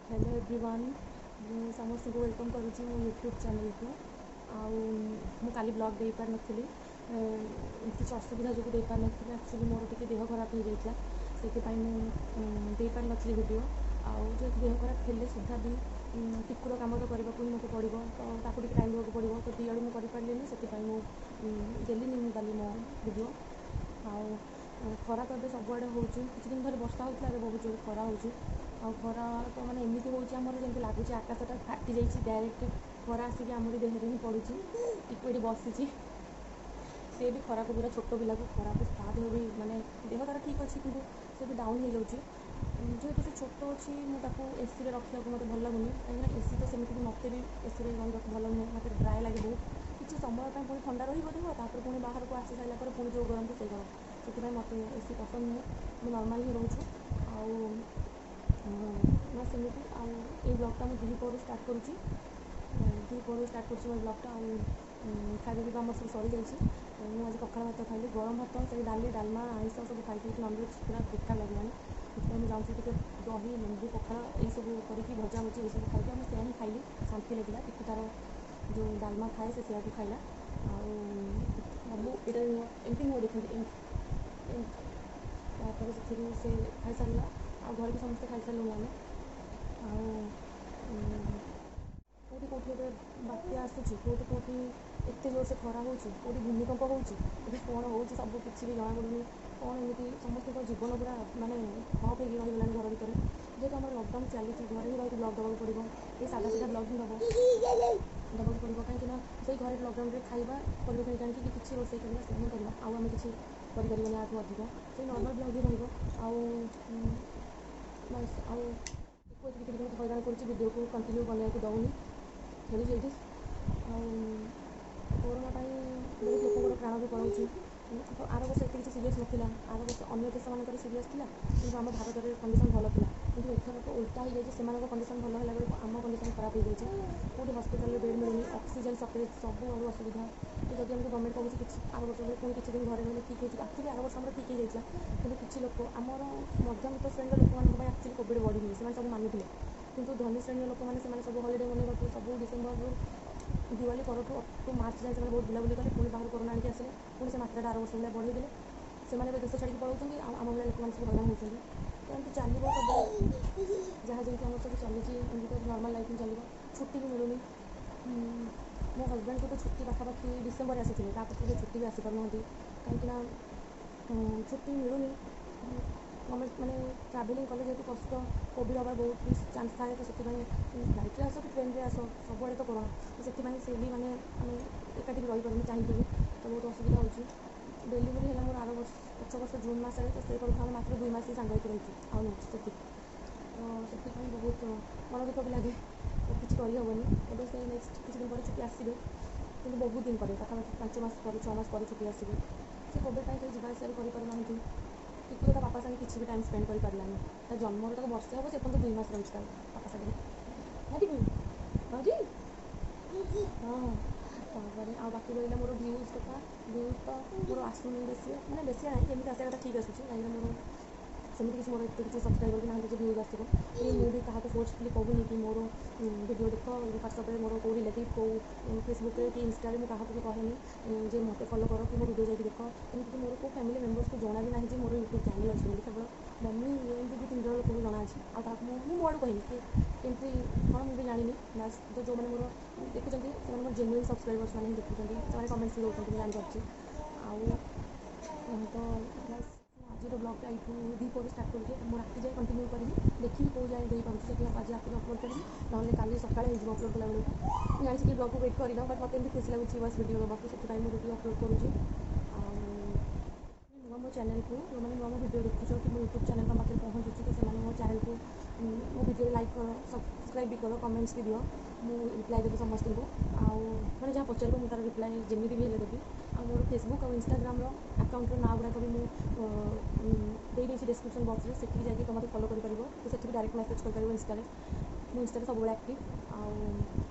Hello everyone, ମୁଁ ସମସ୍ତଙ୍କୁ welcome କରୁଛି ମୋ ୟୁଟ୍ୟୁବ୍ ଚ୍ୟାନେଲ୍କୁ। ଆଉ ମୁଁ କାଲି ବ୍ଲଗ୍ ଦେଇପାରିନଥିଲି, କିଛି ଅସୁବିଧା ଯୋଗୁଁ ଦେଇପାରିନଥିଲି। ଆକ୍ଚୁଆଲି ମୋର ଟିକେ ଦେହ ଖରାପ ହେଇଯାଇଥିଲା, ସେଥିପାଇଁ ମୁଁ ଦେଇପାରିନଥିଲି ଭିଡ଼ିଓ। ଆଉ ଯେହେତୁ ଦେହ ଖରାପ ହେଲେ ସୁଦ୍ଧା ବି ଟିକୁର କାମ ତ କରିବାକୁ ହିଁ ମୋତେ ପଡ଼ିବ, ତ ତାକୁ ଟିକେ ଟାଇମ୍ ଦେବାକୁ ପଡ଼ିବ। ତ ଦୁଇ ଆଡ଼ୁ ମୁଁ କରିପାରିଲିନି, ସେଥିପାଇଁ ମୁଁ ଦେଲିନି ମୁଁ କାଲି ମୋ ଭିଡ଼ିଓ। ଆଉ ଖରା ତ ଏବେ ସବୁଆଡ଼େ ହେଉଛି। କିଛି ଦିନ ଧରି ବର୍ଷା ହେଉଥିଲା, ଏବେ ବହୁତ ଜୋରେ ଖରା ହେଉଛି। ଆଉ ଖରା ତ ମାନେ ଏମିତି ହେଉଛି ଆମର, ଯେମିତି ଲାଗୁଛି ଆକାଶଟା ଫାଟି ଯାଇଛି, ଡାଇରେକ୍ଟ ଖରା ଆସିକି ଆମରି ଦେହରେ ହିଁ ପଡ଼ୁଛି। ଟିକୁ ଏଠି ବସିଛି, ସେ ବି ଖରାକୁ ପୁରା ଛୋଟ ପିଲାକୁ ଖରାକୁ ତା ଦେହ ବି ମାନେ ଦେହ ତାର ଠିକ୍ ଅଛି, କିନ୍ତୁ ସେ ବି ଡାଉନ୍ ହେଇଯାଉଛି। ଯେହେତୁ ସେ ଛୋଟ ଅଛି, ମୁଁ ତାକୁ ଏସିରେ ରଖିବାକୁ ମୋତେ ଭଲ ଲାଗୁନି, କାହିଁକିନା ଏସି ତ ସେମିତି ବି ମୋତେ ବି ଏସିରେ ରହିବାକୁ ଭଲ ନୁହେଁ, ମୋତେ ଡ୍ରାଏ ଲାଗେ ବହୁତ। କିଛି ସମୟ ପାଇଁ ପୁଣି ଥଣ୍ଡା ରହିବ ଦେହ, ତାପରେ ପୁଣି ବାହାରକୁ ଆସି ସାରିଲା ପରେ ପୁଣି ଯେଉଁ ଗରମକୁ ସେଇ ଗରମ। ସେଥିପାଇଁ ମୋତେ ଏସି ପସନ୍ଦ ନୁହେଁ, ଆମେ ନର୍ମାଲ୍ ହିଁ ରହୁଛୁ। ଆଉ ନା ସେମିତି। ଆଉ ଏଇ ବ୍ଲଗ୍ଟା ମୁଁ ଦ୍ୱିପହରୁ ଷ୍ଟାର୍ଟ କରୁଛି, ଦ୍ୱିପହରୁ ଷ୍ଟାର୍ଟ କରୁଛି ମୋ ବ୍ଲଗ୍ଟା। ଆଉ ଖାଇବା ପିଇବା ଆମର ସବୁ ସରିଯାଇଛି। ମୁଁ ଆଜି ପଖାଳ ଭାତ ଖାଇଲି, ଗରମ ଭାତ, ସେଇ ଡାଲି ଡାଲମା ଆଇଁଷ ସବୁ ଖାଇକି ନନଭେଜ୍ ପୁରା ବେକାର ଲାଗିଲାଣି। ସେଥିପାଇଁ ମୁଁ ଯାଉଛି ଟିକେ ଦହି ଲେମ୍ବୁ ପଖାଳ ଏଇସବୁ କରିକି ଭଜା ଭଜି ଏଇସବୁ ଖାଇକି, ଆଉ ମୁଁ ସେୟା ହିଁ ଖାଇଲି, ଶାନ୍ତି ଲାଗିଲା। ଟିକୁ ତାର ଯେଉଁ ଡାଲମା ଥାଏ ସେ ସେୟାକୁ ଖାଇଲା। ଆଉ ମୁଁ ଏଇଟା ଏମିତି ମୁଁ ଦେଖନ୍ତି ଏମିତି ଏମିତି, ତାପରେ ସେଥିରୁ ସେ ଖାଇସାରିଲା। ଆଉ ଘରେ ବି ସମସ୍ତେ ଖାଇସାରିଲୁଣି ଆମେ। ଆଉ କେଉଁଠି କେଉଁଠି ଏବେ ବାତ୍ୟା ଆସୁଛି, କେଉଁଠି କେଉଁଠି ଏତେ ଜୋରସେ ଖରା ହେଉଛି, କେଉଁଠି ଭୂମିକମ୍ପ ହେଉଛି, ଏବେ କ'ଣ ହେଉଛି ସବୁ କିଛି ବି ଜଣାପଡ଼ୁନି। କ'ଣ ଏମିତି ସମସ୍ତଙ୍କ ଜୀବନ ପୁରା ମାନେ ଠପ୍ ହେଇକି ରହିଗଲାଣି ଘର ଭିତରେ। ଯେହେତୁ ଆମର ଲକଡାଉନ୍ ଚାଲିଛି, ଘରେ ହିଁ ରହିକି ବ୍ଲଗ୍ ଦେବାକୁ ପଡ଼ିବ, ଏଇ ସାଧା ସିଧା ବ୍ଲଗ୍ ହିଁ ଦେବାକୁ ପଡ଼ିବ, କାହିଁକିନା ସେଇ ଘରେ ଲକଡାଉନ୍ରେ ଖାଇବା ପରିବା କିଣିକି ଆଣିକି କିଛି ରୋଷେଇ କରିବା ସେୟା ହିଁ କରିବା, ଆଉ ଆମେ କିଛି କରିପାରିବାନି ୟାଠୁ ଅଧିକ। ସେଇ ନର୍ମାଲ୍ ବ୍ଲଗ୍ ହିଁ ରହିବ। ଆଉ ବାସ୍। ଆଉ ଟିକୁ ଏଠି ଟିକେ ଟିକେ ମୋତେ ହଇରାଣ କରୁଛି, ଭିଡ଼ିଓକୁ କଣ୍ଟିନ୍ୟୁ ବନେଇବାକୁ ଦେଉନି, ଖେଳୁଛି ଏଇଠି। ଆଉ କରୋନା ପାଇଁ ବହୁତ ଲୋକଙ୍କର ପ୍ରାଣ ବି ପଳାଉଛି। ତ ଆର ବର୍ଷ ଏତେ କିଛି ସିରିୟସ୍ ନଥିଲା, ଆର ବର୍ଷ ଅନ୍ୟ ଦେଶମାନଙ୍କରେ ସିରିୟସ୍ ଥିଲା, କିନ୍ତୁ ଆମ ଭାରତରେ କଣ୍ଡିସନ୍ ଭଲ ଥିଲା। କିନ୍ତୁ ଏଥରକ ଓଲଟା ହେଇଯାଇଛି, ସେମାନଙ୍କ କଣ୍ଡିସନ୍ ଭଲ ହେଲା ବେଳକୁ ଆମ କଣ୍ଡିସନ୍ ଖରାପ ହେଇଯାଇଛି। କେଉଁଠି ହସ୍ପିଟାଲରେ ବେଡ଼୍ ମିଳୁନି, ଅକ୍ସିଜେନ୍ ସର୍ଟେଜ୍, ସବୁଆଡ଼ୁ ଅସୁବିଧା। ତ ଯଦି ଆମକୁ ଗଭର୍ଣ୍ଣମେଣ୍ଟ କହୁଛି କିଛି ଆର ବର୍ଷ ଭଳି ପୁଣି କିଛି ଦିନ ଘରେ ରହିଲେ ଠିକ୍ ହେଇଯିବ, ଆକ୍ଚୁଆଲି ଆର ବର୍ଷ ଆମର ଠିକ୍ ହେଇଯାଇଥିଲା, କିନ୍ତୁ କିଛି ଲୋକ ଆମର ମଧ୍ୟବିତ୍ତ ଶ୍ରେଣୀର ଲୋକମାନଙ୍କ ପାଇଁ ଆକ୍ଚୁଆଲି କୋଭିଡ଼ ବଢ଼ିନି, ସେମାନେ ସବୁ ମାନୁଥିଲେ। କିନ୍ତୁ ଧନୀ ଶ୍ରେଣୀର ଲୋକମାନେ ସେମାନେ ସବୁ ହଲିଡ଼େ ମନେଇବାକୁ ସବୁ ଡିସେମ୍ବରରୁ ଦିୱାଲୀ ପରଠୁ ଅପ୍ ଟୁ ମାର୍ଚ୍ଚ ଯାଏଁ ସେମାନେ ବହୁତ ବୁଲାବୁଲି କଲେ, ପୁଣି ବାହାରୁ କରୋନା ଆଣିକି ଆସିଲେ, ପୁଣି ସେ ମାତ୍ରାଟା ଆର ବର୍ଷ ଭଳିଆ ବଢ଼େଇ ଦେଲେ। ସେମାନେ ଏବେ ଦେଶ ଛାଡ଼ିକି ପଳାଉଛନ୍ତି, ଆଉ ଆମ ଭଳିଆ ଲୋକମାନେ ସବୁ ହଇରାଣ ହେଉଛନ୍ତି। ତ ଏମିତି ଚାଲିବ ସବୁ, ଯାହା ଯେମିତି ଆମର ସବୁ ଚାଲିଛି ଏମିତି ତ ନର୍ମାଲ୍ ଲାଇଫ୍ ହିଁ ଚାଲିବ। ଛୁଟି ବି ମିଳୁନି। ମୋ ହଜବେଣ୍ଡକୁ ତ ଛୁଟି ପାଖାପାଖି ଡିସେମ୍ବରରେ ଆସିଥିଲେ, ତାପରେ ତ ଛୁଟି ବି ଆସିପାରୁନାହାନ୍ତି, କାହିଁକିନା ଛୁଟି ମିଳୁନି। ଗଭର୍ଣ୍ଣମେଣ୍ଟ ମାନେ ଟ୍ରାଭେଲିଂ କଲେ ଯେହେତୁ କଷ୍ଟ, କୋଭିଡ଼ ହେବାର ବହୁତ ବି ଚାନ୍ସ ଥାଏ, ତ ସେଥିପାଇଁ ଫ୍ଲାଇଟ୍ରେ ଆସ କି ଟ୍ରେନ୍ରେ ଆସ ସବୁଆଡ଼େ ତ କରୋନା, ତ ସେଥିପାଇଁ ସେ ବି ମାନେ ଆମେ ଏକାଠି ବି ରହିପାରୁନି ଚାହିଁକି ବି, ତ ବହୁତ ଅସୁବିଧା ହେଉଛି। ଡେଲିଭରି ହେଲା ମୋର ଆର ବର୍ଷ ପଛ ବର୍ଷ ଜୁନ୍ ମାସରେ, ତ ସେ ପରଠୁ ଆମେ ମାତ୍ର 2 ମାସ ହିଁ ସାଙ୍ଗ ହେଇକି ରହିଛୁ, ଆଉ ନୁହଁ ସେତିକି। ତ ସେଥିପାଇଁ ବହୁତ ମନ ଦୁଃଖ ବି ଲାଗେ, ତ କିଛି କରିହେବନି। ଏବେ ସେ ନେକ୍ସଟ କିଛି ଦିନ ପରେ ଛୁଟି ଆସିବେ, କିନ୍ତୁ ବହୁତ ଦିନ ପରେ, ପାଖାପାଖି 5 ମାସ ପରେ 6 ମାସ ପରେ ଛୁଟି ଆସିବେ। ସେ କୋଭିଡ଼ ପାଇଁ କେହି ଯିବା ଆସିବା ବି କରିପାରୁନାହାନ୍ତି। ଟିକୁ ତ ତା ବାପା ସାଙ୍ଗେ କିଛି ବି ଟାଇମ୍ ସ୍ପେଣ୍ଡ କରିପାରିଲାନି, ତା ଜନ୍ମରୁ ତାକୁ ବର୍ଷେ ହେବ, ସେ ପର୍ଯ୍ୟନ୍ତ 2 ମାସ ରହିଛି ତା ବାପା ସାଙ୍ଗରେ। ନା ଟିକୁ ଭାଉଜି? ହଁ। ତାପରେ ଆଉ ବାକି ରହିଲା ମୋର ଭ୍ୟୁଜ୍ କଥା। ଭ୍ୟୁଜ୍ ତ ମୋର ଆସୁନି ବେଶୀ, ମାନେ ବେଶୀ ନାହିଁ, ଯେମିତି ଆସିବା କଥା ଠିକ୍ ଆସୁଛି, କାହିଁକିନା ମୋର ସେମିତି କିଛି ମୋର ଏତେ କିଛି ସବସ୍କ୍ରାଇବର୍ ବି ନାହାନ୍ତି ଯେ ଭ୍ୟୁଜ୍ ଆସିବ କି। ମୁଁ ବି କାହାକୁ ଫୋର୍ସଫୁଲି କହୁନି କି ମୋର ଭିଡ଼ିଓ ଦେଖ, ହ୍ୱାଟ୍ସଆପ୍ରେ ମୋର କେଉଁ ରିଲେଟିଭ୍, କେଉଁ ଫେସବୁକ୍ରେ କି ଇନଷ୍ଟାରେ ମୁଁ କାହାକୁ ବି କହେନି ଯେ ମୋତେ ଫଲୋ କର କି ମୋ ଭିଡ଼ିଓ ଯାଇକି ଦେଖ। ଏମିତିକି ମୋର କେଉଁ ଫ୍ୟାମିଲି ମେମ୍ବର୍ସକୁ ଜଣା ବି ନାହିଁ ଯେ ମୋର ୟୁଟ୍ୟୁବ୍ ଚ୍ୟାନେଲ୍ ଅଛି ବୋଲି, କେବଳ ମମି ଏମିତି 2-3 ଜଣ ଲୋକଙ୍କୁ ଜଣା ଅଛି, ଆଉ କାହାକୁ ମୁଁ ମୋ ଆଡ଼ୁ କହିନି କି କେମିତି କ'ଣ ମୁଁ ବି ଜାଣିନି। ବାସ୍, ତ ଯେଉଁମାନେ ମୋର ଦେଖୁଛନ୍ତି ସେମାନେ ମୋର ଜେନ୍ୟୁଇନ୍ ସବସ୍କ୍ରାଇବର୍ସ ମାନେ ହିଁ ଦେଖୁଛନ୍ତି, ସେମାନେ କମେଣ୍ଟସ୍ ବି ଦେଉଛନ୍ତି, ମୁଁ ଜାଣିପାରୁଛି। ଆଉ ତ ବାସ୍, ଆଜିର ବ୍ଲଗ୍ଟା ଏଇଠୁ ଦ୍ୱିପହରୁ ଷ୍ଟାର୍ଟ କରୁଛି, ମୁଁ ରାତି ଯାଏଁ କଣ୍ଟିନ୍ୟୁ କରିବି, ଦେଖିବି କେଉଁ ଯାଏଁ ଦେଇପାରୁଛି। ଯଦି ଆଜି ରାତିରେ ଅପଲୋଡ଼ କରିବି, ନହେଲେ କାଲି ସକାଳେ ହେଇଯିବ ଅପଲୋଡ଼ କଲାବେଳକୁ। ମୁଁ ଜାଣିଛି କି ବ୍ଲଗ୍କୁ ୱେଟ୍ କରିନ, ବଟ୍ ମୋତେ ଏମିତି ଖୁସି ଲାଗୁଛି ବାସ୍ ଭିଡ଼ିଓ ଦେବାକୁ, ସେଥିପାଇଁ ମୁଁ ଭିଡ଼ିଓ ଅପଲୋଡ଼ କରୁଛି। ଆଉ ନୂଆ ମୋ ଚ୍ୟାନେଲ୍କୁ ଯେଉଁମାନେ ନୂଆ ମୋ ଭିଡ଼ିଓ ଦେଖୁଛ କି ମୋ ୟୁଟ୍ୟୁବ୍ ଚ୍ୟାନେଲ୍ ତମ ପାଖରେ ପହଞ୍ଚୁଛି, ତ ସେମାନେ ମୋ ଚ୍ୟାନେଲ୍କୁ ମୋ ଭିଡ଼ିଓରେ ଲାଇକ୍ କର, ସବସ୍କ୍ରାଇବ୍ ବି କର, କମେଣ୍ଟସ୍ ବି ଦିଅ, ମୁଁ ରିପ୍ଲାଏ ଦେବି ସମସ୍ତଙ୍କୁ। ଆଉ ମାନେ ଯାହା ପଚାରିବ ମୁଁ ତା'ର ରିପ୍ଲାଏ ଯେମିତି ବି ହେଲେ ଦେବି। ଆଉ ମୋର ଫେସବୁକ୍ ଆଉ ଇନଷ୍ଟାଗ୍ରାମର ଆକାଉଣ୍ଟର ନାଁ ଗୁଡ଼ାକ ବି ମୁଁ ଦେଇଦେଇଛି ଡେସ୍କ୍ରିପସନ୍ ବକ୍ସରେ, ସେଠିକି ଯାଇକି ତୁମେ ମୋତେ ଫଲୋ କରିପାରିବ, ତ ସେଠି ବି ଡାଇରେକ୍ଟ ମେସେଜ୍ କରିପାରିବ ଇନଷ୍ଟାରେ। ମୁଁ ଇନଷ୍ଟାରେ ସବୁବେଳେ ଆକ୍ଟିଭ୍। ଆଉ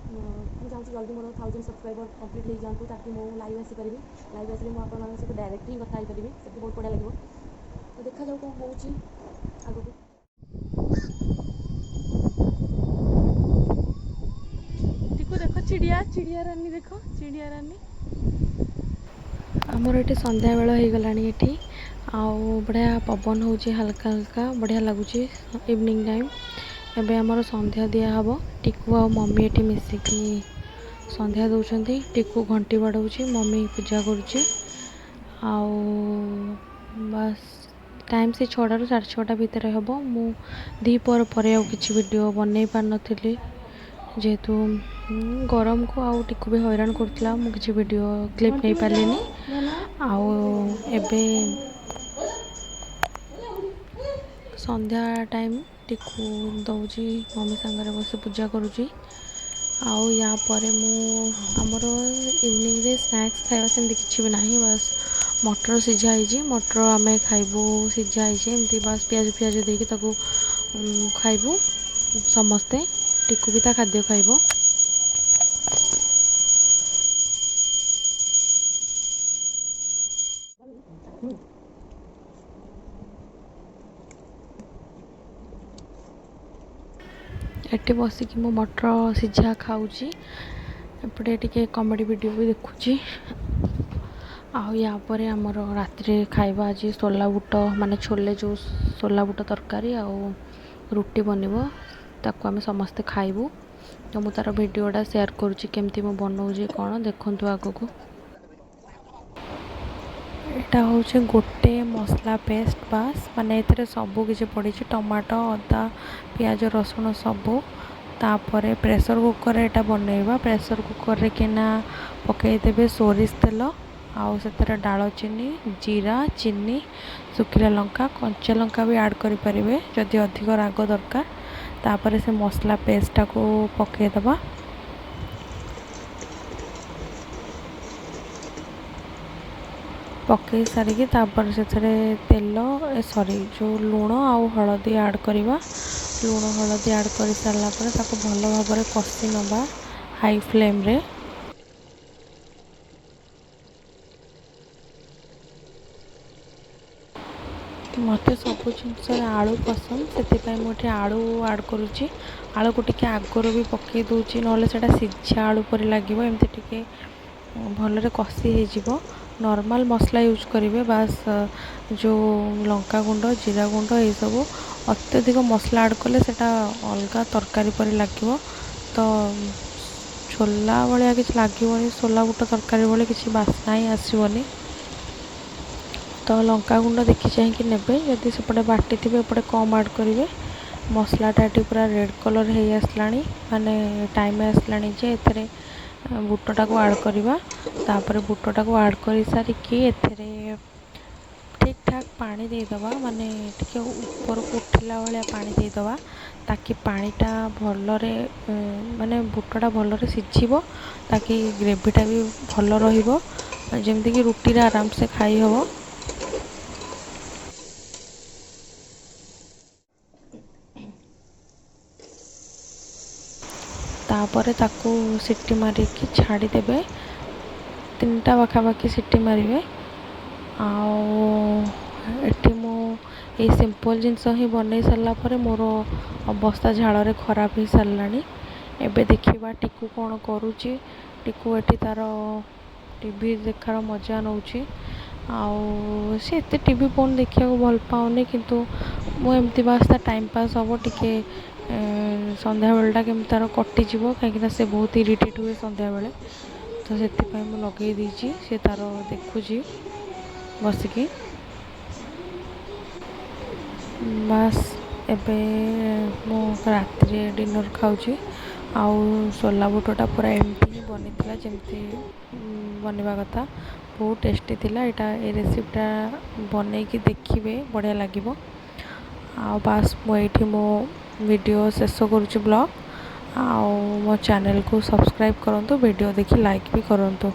ମୁଁ ଚାହୁଁଛି ଜଲ୍ଦି ମୋର 1000 ସବସ୍କ୍ରାଇବର୍ କମ୍ପ୍ଲିଟ୍ ହେଇଯାଆନ୍ତୁ, ତାକି ମୁଁ ଲାଇଭ୍ ଆସିପାରିବି। ଲାଇଭ୍ ଆସିଲେ ମୁଁ ଆପଣମାନଙ୍କ ସହିତ ଡାଇରେକ୍ଟ ହିଁ କଥା ହେଇପାରିବି, ସେଠି ବହୁତ ବଢ଼ିଆ ଲାଗିବ। ତ ଦେଖାଯାଉ କ'ଣ ହେଉଛି ଆଗକୁ। ଚିଡ଼ିଆ, ଚିଡ଼ିଆ ରାନୀ ଦେଖ, ଚିଡ଼ିଆ ରାନୀ। ଆମର ଏଠି ସନ୍ଧ୍ୟାବେଳ ହେଇଗଲାଣି ଏଠି, ଆଉ ବଢ଼ିଆ ପବନ ହେଉଛି, ହାଲକା ହାଲକା ବଢ଼ିଆ ଲାଗୁଛି ଇଭିନିଂ ଟାଇମ୍। ଏବେ ଆମର ସନ୍ଧ୍ୟା ଦିଆହେବ। ଟିକୁ ଆଉ ମମି ଏଠି ମିଶିକି ସନ୍ଧ୍ୟା ଦେଉଛନ୍ତି। ଟିକୁ ଘଣ୍ଟି ବାଡ଼ଉଛି, ମମି ପୂଜା କରୁଛି। ଆଉ ବାସ୍ ଟାଇମ୍ ସେ 6ଟାରୁ 6:30 ଭିତରେ ହେବ। ମୁଁ ଦ୍ୱିପହର ପରେ ଆଉ କିଛି ଭିଡ଼ିଓ ବନେଇ ପାରିନଥିଲି, ଯେହେତୁ ଗରମକୁ ଆଉ ଟିକୁ ବି ହଇରାଣ କରୁଥିଲା, ମୁଁ କିଛି ଭିଡ଼ିଓ କ୍ଲିପ୍ ନେଇପାରିଲିନି। ଆଉ ଏବେ ସନ୍ଧ୍ୟା ଟାଇମ୍, ଟିକୁ ଦେଉଛି, ମମି ସାଙ୍ଗରେ ବସି ପୂଜା କରୁଛି। ଆଉ ୟା ପରେ ମୁଁ ଆମର ଇଭିନିଂରେ ସ୍ନାକ୍ସ ଖାଇବା ସେମିତି କିଛି ବି ନାହିଁ, ବାସ୍ ମଟର ସିଝା ହେଇଛି, ମଟର ଆମେ ଖାଇବୁ। ସିଝା ହେଇଛି ଏମିତି, ବାସ୍ ପିଆଜ ଫିଆଜ ଦେଇକି ତାକୁ ଖାଇବୁ ସମସ୍ତେ। ଟିକୁ ବି ତା ଖାଦ୍ୟ ଖାଇବ। ଏଠି ବସିକି ମୁଁ ମଟର ସିଝା ଖାଉଛି, ଏପଟେ ଟିକେ କମେଡ଼ି ଭିଡ଼ିଓ ବି ଦେଖୁଛି। ଆଉ ୟା ପରେ ଆମର ରାତିରେ ଖାଇବା ଆଜି ସୋଲା ବୁଟ, ମାନେ ଛୋଲେ, ଯେଉଁ ସୋଲା ବୁଟ ତରକାରୀ ଆଉ ରୁଟି ବନିବ, ତାକୁ ଆମେ ସମସ୍ତେ ଖାଇବୁ। ତ ମୁଁ ତା'ର ଭିଡ଼ିଓଟା ସେୟାର କରୁଛି, କେମିତି ମୁଁ ବନଉଛି କ'ଣ, ଦେଖନ୍ତୁ ଆଗକୁ। ଏଇଟା ହେଉଛି ଗୋଟେ ମସଲା ପେଷ୍ଟ ବାସ୍, ମାନେ ଏଥିରେ ସବୁ କିଛି ପଡ଼ିଛି, ଟମାଟୋ, ଅଦା, ପିଆଜ, ରସୁଣ ସବୁ। ତାପରେ ପ୍ରେସର୍ କୁକର୍ରେ ଏଇଟା ବନେଇବା। ପ୍ରେସର୍ କୁକର୍ରେ କିନା ପକାଇଦେବେ ସୋରିଷ ତେଲ, ଆଉ ସେଥିରେ ଡାଳଚିନି, ଜିରା, ଚିନି, ଶୁଖିଲା ଲଙ୍କା, କଞ୍ଚା ଲଙ୍କା ବି ଆଡ଼୍ କରିପାରିବେ ଯଦି ଅଧିକ ରାଗ ଦରକାର। ତାପରେ ସେ ମସଲା ପେଷ୍ଟଟାକୁ ପକାଇଦେବା। ପକାଇ ସାରିକି ତାପରେ ସେଥିରେ ତେଲ, ସରି, ଯେଉଁ ଲୁଣ ଆଉ ହଳଦୀ ଆଡ଼୍ କରିବା। ଲୁଣ ହଳଦୀ ଆଡ଼୍ କରିସାରିଲା ପରେ ତାକୁ ଭଲ ଭାବରେ କଷି ନେବା ହାଇ ଫ୍ଲେମ୍ରେ। ମୋତେ ସବୁ ଜିନିଷରେ ଆଳୁ ପସନ୍ଦ, ସେଥିପାଇଁ ମୁଁ ଏଠି ଆଳୁ ଆଡ଼୍ କରୁଛି। ଆଳୁକୁ ଟିକେ ଆଗରୁ ବି ପକାଇ ଦେଉଛି, ନହେଲେ ସେଇଟା ସିଝା ଆଳୁ ପରି ଲାଗିବ। ଏମିତି ଟିକେ ଭଲରେ କଷି ହେଇଯିବ। ନର୍ମାଲ୍ ମସଲା ୟୁଜ୍ କରିବେ ବାସ୍, ଯେଉଁ ଲଙ୍କା ଗୁଣ୍ଡ, ଜିରା ଗୁଣ୍ଡ, ଏଇସବୁ। ଅତ୍ୟଧିକ ମସଲା ଆଡ଼୍ କଲେ ସେଇଟା ଅଲଗା ତରକାରୀ ପରି ଲାଗିବ, ତ ଛୋଲା ଭଳିଆ କିଛି ଲାଗିବନି, ସୋଲା ବୁଟ ତରକାରୀ ଭଳି କିଛି ବାସ୍ନା ହିଁ ଆସିବନି। ତ ଲଙ୍କା ଗୁଣ୍ଡ ଦେଖି ଚାହିଁକି ନେବେ, ଯଦି ସେପଟେ ବାଟିଥିବେ ଏପଟେ କମ୍ ଆଡ଼୍ କରିବେ। ମସଲାଟା ଏଠି ପୁରା ରେଡ଼୍ କଲର୍ ହେଇ ଆସିଲାଣି, ମାନେ ଟାଇମ୍ ଆସିଲାଣି ଯେ ଏଥିରେ ବୁଟଟାକୁ ଆଡ଼୍ କରିବା। ତାପରେ ବୁଟଟାକୁ ଆଡ଼୍ କରିସାରିକି ଏଥିରେ ଠିକ୍ ଠାକ୍ ପାଣି ଦେଇଦେବା, ମାନେ ଟିକେ ଉପରକୁ ଉଠିଲା ଭଳିଆ ପାଣି ଦେଇଦେବା, ତାକି ପାଣିଟା ଭଲରେ, ମାନେ ବୁଟଟା ଭଲରେ ସିଝିବ, ତାକି ଗ୍ରେଭିଟା ବି ଭଲ ରହିବ, ଯେମିତିକି ରୁଟିରେ ଆରାମସେ ଖାଇ ହେବ। ତାପରେ ତାକୁ ସିଟି ମାରିକି ଛାଡ଼ିଦେବେ, 3ଟା ପାଖାପାଖି ସିଟି ମାରିବେ। ଆଉ ଏଠି ମୁଁ ଏଇ ସିମ୍ପଲ୍ ଜିନିଷ ହିଁ ବନେଇ ସାରିଲା ପରେ ମୋର ଅବସ୍ଥା ଝାଳରେ ଖରାପ ହେଇସାରିଲାଣି। ଏବେ ଦେଖିବା ଟିକୁ କ'ଣ କରୁଛି। ଟିକୁ ଏଠି ତା'ର ଟିଭି ଦେଖାର ମଜା ନେଉଛି। ଆଉ ସେ ଏତେ ଟିଭି ଫୋନ୍ ଦେଖିବାକୁ ଭଲ ପାଉନି, କିନ୍ତୁ ମୁଁ ଏମିତି ବାସ୍ ତା ଟାଇମ୍ ପାସ୍ ହେବ ଟିକେ, ସନ୍ଧ୍ୟାବେଳଟା କେମିତି ତା'ର କଟିଯିବ, କାହିଁକିନା ସେ ବହୁତ ଇରିଟେଟ୍ ହୁଏ ସନ୍ଧ୍ୟାବେଳେ, ତ ସେଥିପାଇଁ ମୁଁ ଲଗେଇ ଦେଇଛି, ସେ ତା'ର ଦେଖୁଛି ବସିକି। ବାସ୍ ଏବେ ମୁଁ ରାତିରେ ଡିନର୍ ଖାଉଛି। ଆଉ ସୋଲା ବୁଟଟା ପୁରା ଏମିତି ହିଁ ବନିଥିଲା ଯେମିତି ବନିବା କଥା, ବହୁତ ଟେଷ୍ଟି ଥିଲା ଏଇଟା। ଏ ରେସିପିଟା ବନେଇକି ଦେଖିବେ, ବଢ଼ିଆ ଲାଗିବ। ଆଉ ବାସ୍ ମୁଁ ଏଇଠି ମୋ ଭିଡ଼ିଓ ଶେଷ କରୁଛି, ବ୍ଲଗ୍। ଆଉ ମୋ ଚ୍ୟାନେଲ୍କୁ ସବସ୍କ୍ରାଇବ୍ କରନ୍ତୁ, ଭିଡ଼ିଓ ଦେଖି ଲାଇକ୍ ବି କରନ୍ତୁ।